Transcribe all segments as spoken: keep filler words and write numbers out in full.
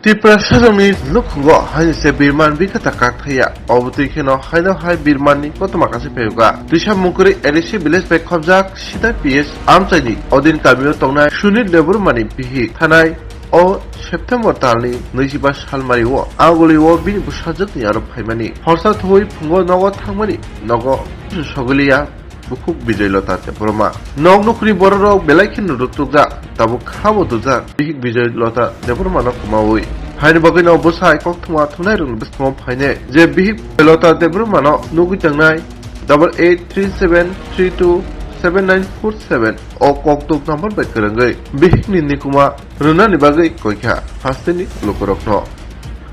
Tiprasarokni nukhungo haini se birman bikha ta kak thaya. Obo twi kheno haino hai birmanni kothoma kaisa phiyokha. Twisa mungkwrwi A D C village bai khobjak Sita P S amchaini Odin kamio tongnai Sunil Debbarmani bihik thanai o September talni naijiba salmario Anguli o bini bwsajwkni aro phaimani. Horsa thuwi phungo nogo thangmani nogo sogwliya. Bukhuk Bijoy Lota Debbarma. Nok nukhni bororok belai kheno rwtwkjak, tabuk khabo dujak. Bihik Bijoy Lota Debbarmano kwmawi. Haini bagwino bwsai koktwma thumnairokni bwskango phainai je Bihik Bijoy Lota Debbarmano nugwi tangnai double eight three seven three two seven nine four seven o kokduk number bai kwrwngwi bihikni nikuma rwnani bagwi koikha hasteni lukurokno.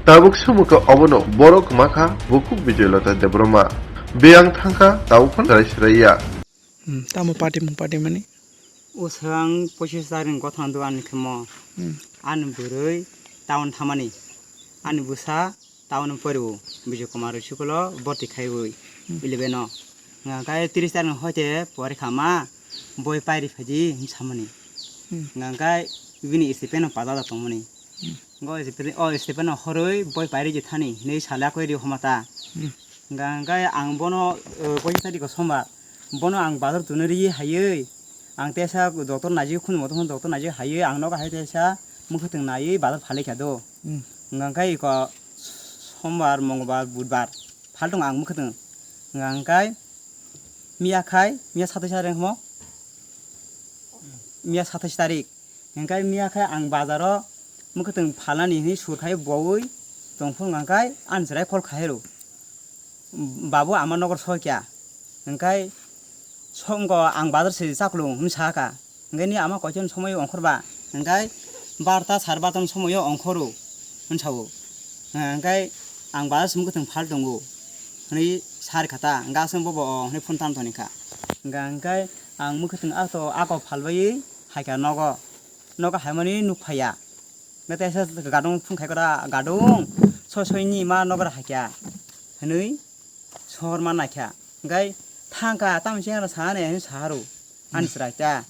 Tabuk swngmungkha obono borok kwmakha Bukhuk Bijoy Lota Debbarma. Biyang thangkha tabuk phano chwrai swraiya. Hmm, tamo party mung party mani? O swkang pochis tarik ni gothan do ani khemo. Hmm. Ani bwrwi town thamani. Ani bwsa town poriwo Bijay Kumar school o borti khaiwi Hmm. eleven o. Nga kai tris tarik ni hoite porikha ma boi pairi phaidi hinsamani. Hmm. Nga kai bini stipend paja da tongmani. Hmm. Ngo stipend, o stipend horoi boi pairi je thani hinwi sala koi ri homata. Hmm. Nga hwnkhe ang bono, uh, poisa tari ko sombar. Bono ang bazar tuni ri haywi. Ang tesa doctor naji khun moto khun doctor naji haywi ang nogo hai tesa mukhutung naiwi bazar phali kha do. Hmm. Nga hwnkhe iko sombar, mongolbar, budbar phal tongo ang mukhutung. Nga hwnkhe miya khai, miya satai sa rengmo. Miya satais tarik. Hingkai miya khai ang bazaro mwkhwtwng phalnani hinwi sur khai boui tongphuru hingkai ani chwrai call khai rw. Babu ama nogor soi kya? Hingkai songko ang bazar se chaklung hinwi sakha. Hingkai ni ama koichon somoio ongkhorba? Hingkai barta sar barta somoio ongkhoro hinwi sao. Hingkai ang bazar se mwkhwtwng phal tongo hinwi sar kha ta. Hingkai aswk bobo o hinwi phone tam toni kha. Hingkai ang mwkhwtwng ato ako phalbaiwi haikha nogo, nogo haimani nukphaiya. Hwnkhe teisa gadung phung khaikora gadung soi soi ni ma nogo haikha hinwi sohor ma naikha. Hwnkhe thangkha tamni sengno sahane hinwi saharu ani chwrai ta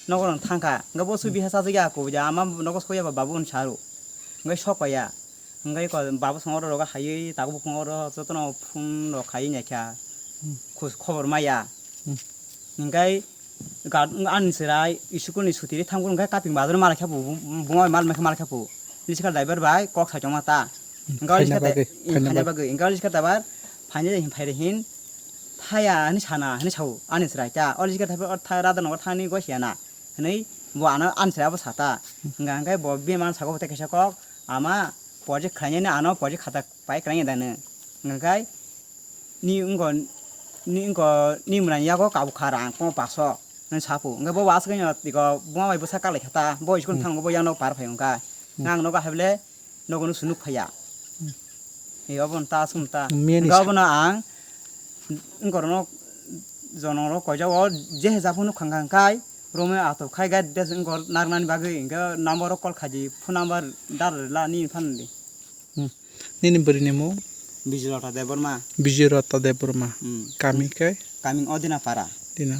nogo rang thangkha. Hwnkhe bo sui biha chajagya kubui ama nogo soyaba babu hinwi saharu. Hwnkhe sokpaiya. Hwnkhe ko babu song oro rogo haywi tabuk bukhung oro jotono phone rok khaiwi naikha. Khus khobor maya. Hwnkhe ga-, ani chwrai school ni suti ri thangkhe hwnkhe kaping bazar malai kha bo, buma bai mal maikha malai kha bo. Liskar driver bai kok sai tongma ta. Hwnkhe o liskar bagwi, hwnkhe o liskar driver phaina phaire hin thaya hinwi sana hinwi sao ani chwrai ta. O liskar driver o tha-, rada nogo thani gosiya na hinwi bo ano ani chwrai abo sata. Hwnkhe hwnkhe bo bemar saka bo tei kaisa kok ama project khlainani ano project khata pai kwlaiya da nw? Hwnkhe ni wngko, ni wngko ni mwnani yago kabukha rang tamo paso hinwi saphuru. Hwnkhe bobo aswk wngya tiko buma bai bwsa kaklaikha ta, bo school thangkhe bo yakno par phai wngkha. Hwnkhe ang nogo haible nogo no swnuk phaiya. Ei obono ta aswk ta. Hwnkhe obono ang wngkorokno jonokrok koijago je hejaphano khangkhang khai romwi atok khai gai des wngkor narwknani bagwi hwnkhe number o call khaidi phone number dar rwla nini phano di. Hmm. Nini bwrwini mung? Bijolata Debbarma. Bijolata Debbarma. Hmm. Kami khe? Kami Odina Para. Dina.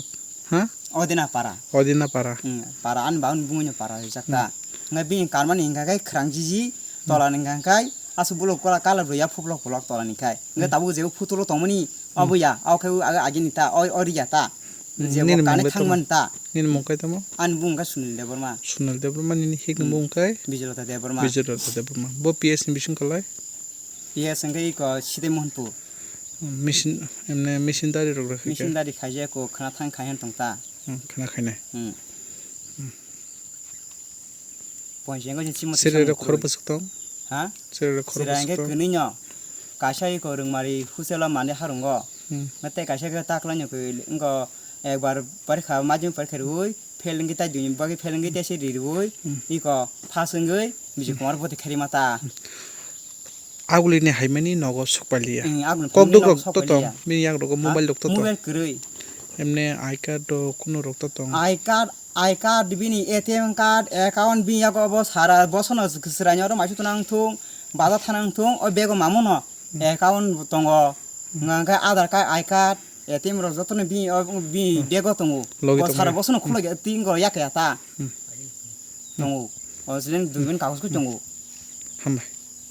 Ha? Odina Para. Odina Para. Hmm. Para ani baun bungino Para rijak ta. Hmm. Ngai bini karmani hingka khe khwrang jiji, hmm, tola ni hingka khe aswk bulok kola colour bo ya phublok phublok tola ni khai. Ngai, hmm, tabuk jebo phutulo tongmani, hmm, obo ya, o khe o age ni ta, o, o ri ya ta. Hmm, jebo nini kani mung khe tamo? Thangmani ta. Nini mung khe tamo? Ani bung khe Sunil Debbarma. Sunil Debbarma nini hik ni, hmm, bung khe? Bijolata Debbarma. Bijolata Debbarma. Bo P S ni bising kwlai? P S hwnkhe iko Sidai Mohanpur. Hmm, misin, emne misin dari rok rwkhe khe? Misin dari khaijak ko khwna thang khai tong ta. Hmm, khwna khainai. Hmm. Hmm. Points wngkha chini chimo. Sere rok khoro bwswk tong? Ha? Sere rok khoro bwswk tong? Sere hwnkhe kwnwi no. Kaisa iko Rwngmari Husela Mande Harungo. Hmm. Tei kaisa khe taklaino khe wngkha ekbar parikha, madhyamik parikha rwui fail wngwi tai dui ni bagwi fail wngwi tei se ri rwui, hmm, iko pass wngwi Bijay Kumar boti khairi mata. Hmm. Agulini haimani nogo sokpaliya. Hmm, agulini kok haimani duk nogo rok to tong, sokpaliya. Bini yak rogo, ha? Mobile rok to tong. Mobile kwrwi. Emne I card rok kuno rok to tong. I card I card bini A T M card, account bini yago obo sara bosono swraini oro maisu twnang thung, baja thanang thung, o bego mamuno, hmm, account tongo. Hmm. Hwnkhe Aadhaar card, I card, A T M rok jotono bini o, bini, hmm, bego tongo. Logi o tongo. Sara bosono, hmm, khulai twi wngkha yakya ta. Hmm. Tongo. O sini document kagoj khe tongo. Hambai.